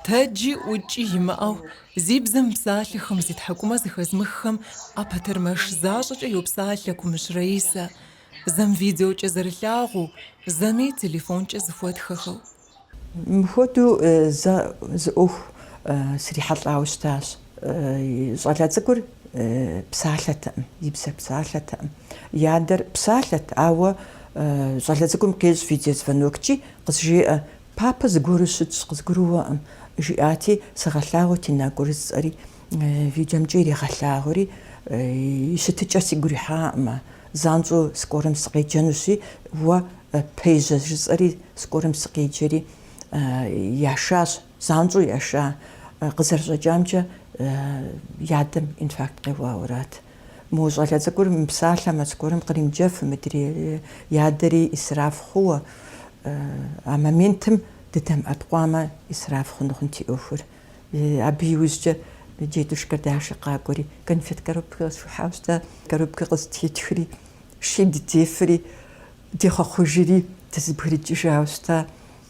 Тэджи ӏукӏи имыӏэу, зи бзэ мыпсалъэхэм, зи тхьэкӏумэ зэхэзымыххэм ӏэпэтэрмэш защӏэкӏэ йопсалъэ Кумыщ Раисэ. Зэм видеокӏэ зэрылъагъуу, зэми телефонкӏэ зэхуэтхэхэу. Мыпхуэдэу зэ зы ӏуэху срихьэлӏауэ щытащ. Щӏалэ цӏыкӏур псалъэтэкъым, и бзэр псалъэтэкъым. И адэр псалъэт, ауэ щӏалэ цӏыкӏум къещӏ видеозвоноккӏи къызжеӏэ, Папэ зыгуэру щытщ, къызгурыуэкъым, жиӏати, сыгъэлъагъут и нэкӏур жысӏэри, видеомкӏэ иригъэлъагъури, и щытыкӏэр сигу ирихьакъым. Занщӏэу скорэм сыкъеджэнущи, уэ пежьэ жысӏэри, скорэм сыкъеджэри, яшащ, занщӏэу яша. Къызэрыщӏэкӏамкӏэ, и адэм инфаркт къеуауэрат. Мо щӏалэ цӏыкӏур мыпсалъэмэ, скорэм къримыджэфу, мыдрей и адэри исраф хъууэ, а моментым дыдэмыӏэпыкъуамэ, исраф хъуну хъунт и ӏуэхур. Абы иужькӏэ дедушка Даша къакӏуэри, конфет коробкэ къысхуихьауэ щыта, коробкэ къыстхитхри, шей дыдефэри, дехъуэхъужри, дызэбгрыкӏыжауэ щыта.